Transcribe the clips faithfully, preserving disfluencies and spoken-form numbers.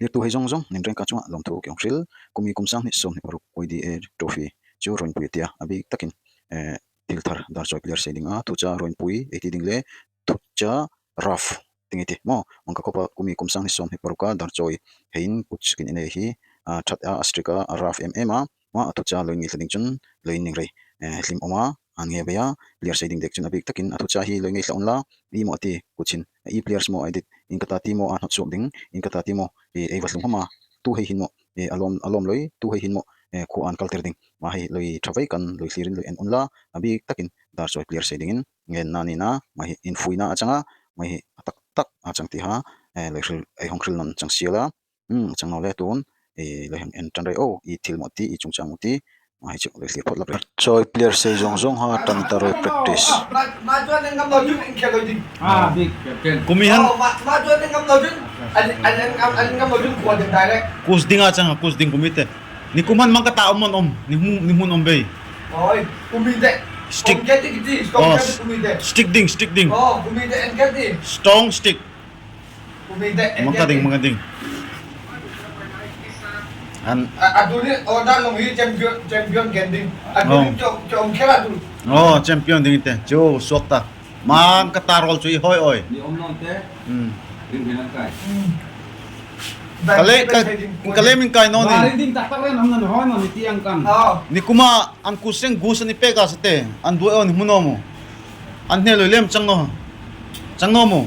Lirtu hei zong zong nin rengka chunga lawmthu ki hong hril. Kum i kum sang hni sawm hni paruk Y D A trophy chu Roinpui a tia a bik takin, eh, thil thar dar chawi player sei ding a thucha Roinpui ei ti ding le thucha Raf ding ei ti maw. Mangkakhopa kum i kum sang hni sawm hni paruk a dar chawi hei in coach kin en ei hi, ah, that a, a strict a, a rough em em a, maw, a thucha loi ngei thla ding chun loi in ning rei, eh, hlim om a, an nge bei a, player sei ding dek chun a bik takin a thucha hi loi ngei thla un la, i maw a ti coach in, i players maw a dit, in kata ti maw a hnawt suak ding, in kata ti maw, eh, ei va hlum hama, tu hei hin maw, eh, a lawm, a lawm loi, tu hei hin maw, eh, khua an kalter ding. Maw hei loi tha vei kan loi thlir in loi en un la, a bik takin dar chawi player sei ding in, ngen na ni na, maw hei infuina a chang a, maw hei a tak tak a chang ti ha, eh, loi hril, ei hong hril non chang sial a, Hmm, chang naw le tun, eh, loi hang en tan rei o, i thil maw ti, i chungchang maw ti, maw hei chu loi thlir phot lap rei. Chawi player sei zong zong ha tan ta roi practice. Ma, ma chuan en ngam lo chun in khel loi ding. Ah, big captain. Kum i han. Oh, ma, ma chuan en ngam lo chun, an, an, an, an, an ngam lo chun khua ding direct. Kus ding a chang, kus ding kum i te. Ni kum han mang kata om om, ni hmun, ni hmun om bei. Oi, kum i te. Stick. Om ke ti ki ti, strong ke ti kum i te. Stick ding, stick ding. Oh, kum i te en ke ti. Strong stick. Mangka ding, mangka ding. An. A, a tuni order long hi champion, champion gen ding. A tuni chom, chom khela tu. Oh, champion ding te. Chu suak ta. Mangka ta rol chu i hoi oi. Ni om non te. Hmm. Ring hilang kai. Hmm. Kale, ka, kale min kai non ni. Ring ding tak tak ren om non hoi non ni tiang kan. Oh. Ni kuma an kuseng gus ni pek a sa te. An duai on hmun om. An hne loi lem chang no. Chang no mo.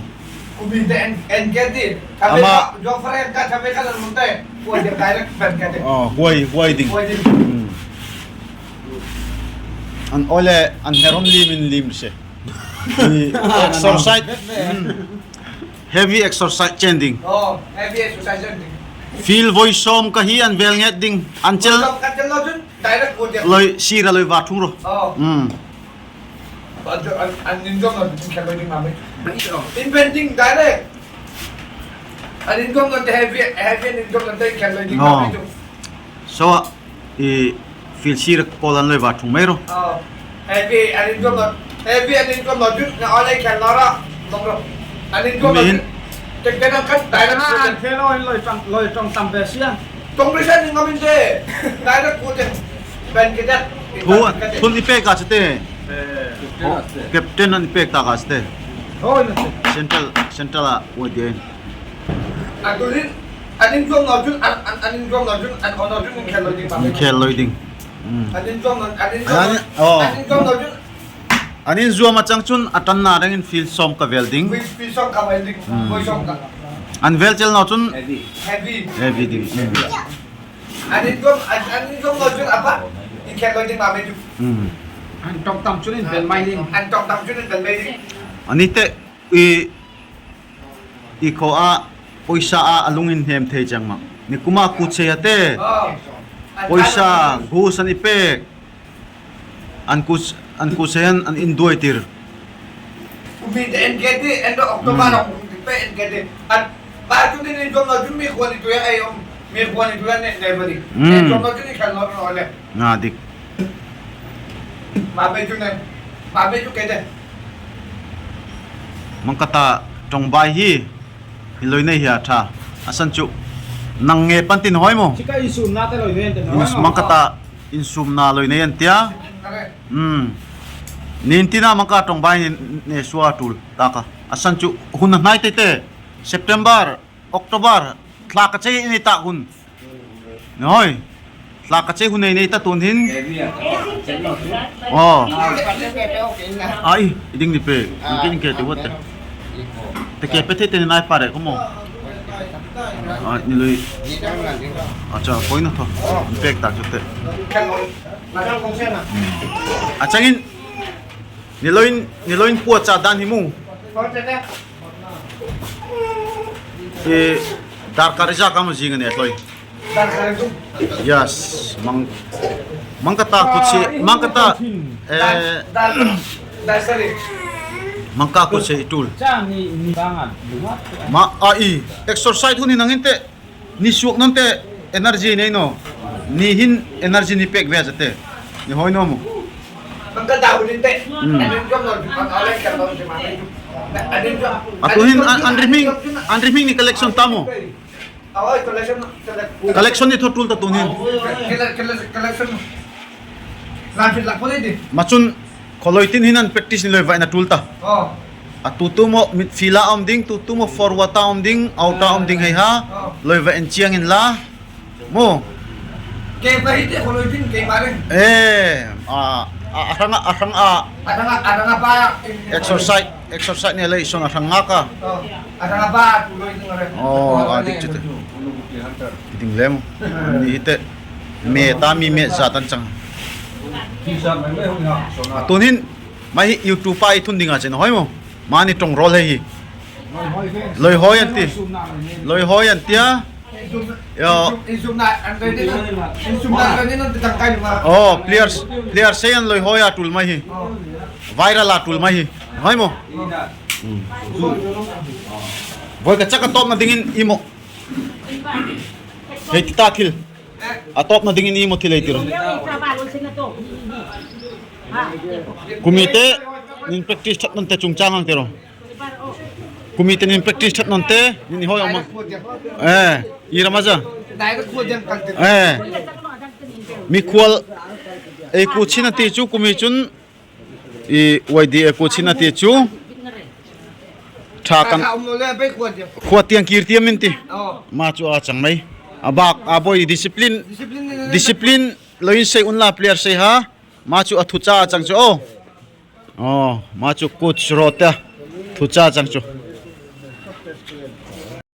Kum i te en, en ke ti. Ama. Jo fare ka chame ka lan mun te. Huai direct ban ke ti. Oh, huai, huai ding. Huai ding. Hmm. An ole, an heron lim in lim se. Exercise. Hmm. Heavy exercise chen ding. Oh, heavy exercise chen ding. Field voi som ka hi an vel nget ding. An chel. Voi som ka chel lo chun direct huai direct. Loi sira loi va thung ro. Oh. Hmm. An, an, an injuam lo chun khel loi ding mame. In bending direct. An injuam lo te heavy, heavy an injuam lo te khel loi ding mame chu. So, i field sira kol an loi va thung mai ro. Oh. Heavy an injuam lo, heavy an injuam lo chun na ole khel lo ra. Dong ro. An injuam lo chun. Tek tek an khat direct. An khel lo in loi chang, loi chang tam be sia. Tong pressure ni ngam in te. Direct ko te. Ban ke te. Thu, thun i pek a chete. Eh. Captain an i pek ta ka chete. Oh, na te. Central, central a wo de. An tu lin, an injuam lo chun, an, an, an injuam lo chun, an on lo chun, khel loi ding. Khel loi ding. Hmm. An injuam lo, an injuam lo, oh. An injuam lo chun. An injuam a chang chun a tanna rengin field som ka vel ding. Field, field som ka vel ding. Hmm. Voi som ka. An vel chel no chun. Heavy. Heavy. Heavy ding. Hmm. An injuam, an, an injuam lo chun apa? In khel loi ding mame chu. Hmm. An tong tam chun in vel mai ding. An tong tam chun in vel mai ding. Ani te i I kho a, poisa a, a lung in hem thei chang ma. Ni kuma kut sei a te. Poisa, gus an i pek. An kus, an kus sei an, an in duai tir. Kum i te en ke ti, en do October kum i te en ke ti. An, ba tu ni ni dom lo tu mi khua ni tu ya ai om, mi khua ni tu ya ne, ne ba ni. En dom lo tu ni khan lo lo le. Nga dik. Ma be tu ne, ma be tu ke te. Mang kata tong bai hi, hin loi nei hi a tha. A san chu, nang nge pan tin hoi mo. Chika insumna te loi nei an te hoi mo. Mang kata insumna loi nei an tia. Hmm. Nin tina mang ka tong bai ne sua tul ta ka. A san chu, hun na nai te te. September, October, thla ka chei ni ta hun. Noi. Thla ka chei hun nei nei ta tun hin. Aw. Ai, i ding ni pe. Kin ke te wat te. Te ke pe the te ni nai pare ko mo. Ai, ni lui. Acha, koi na tho. Pek ta te. Acha in. Ni loin, ni loin pua cha dan hi mu. E, darkar ja kam jing ne loi. Yes, mang, mang kata kutsi, mang kata, eh, mang ka kutsi tul. Ma, a i, exercise hun ni nang inte, ni suak nang te, energy nei no, ni hin energy ni pek ve ja te, ni hoi no mu. Hmm. A tu hin an, an riming, an riming ni collection ta mo. Collection ni tho tul ta tun hin. Ma chun kholoi tin hin an practice ni loi vaihna tul ta. A tu tu mo midfield a om ding, tu tu mo forward a om ding, out a om ding hei ha. Loi vaih en chiang in la. Mo. E, a, a, a rang a, a rang a. Exercise, exercise ni lei son a rang ngak a. O, a dik chu te. Ding lem. Ni te. Me ta mi me za tan chang. A tun hin, mai hi YouTube a i thun ding a chen hoi mo. Mani trong rol hei hi. Loi hoi an ti. Loi hoi an tia. Yo. O, players, players sei an loi hoi a tul mai hi. Viral a tul mai hi. Hoi mo. Voi ka chak a tawpna dingin i mo. Hei ti ta thil. A tawpna dingin i mo thil hei ti ro. Kumite, nin practice that nonte chungchang ang ti ro. Kumite nin practice that nonte, nin i hoi om a. E, i ram a za. E. Mikhual, e ku chin a ti chu kumi chun, i wai di e ku chin a ti chu. Tha kan. Khua tiang kir tiam in ti. Ma chu a chang mai. A bak, a boi discipline. Discipline loi in sei un la player sei ha. Ma chu a thu cha a chang chu o. O, ma chu coach ro te. Thu cha chang chu.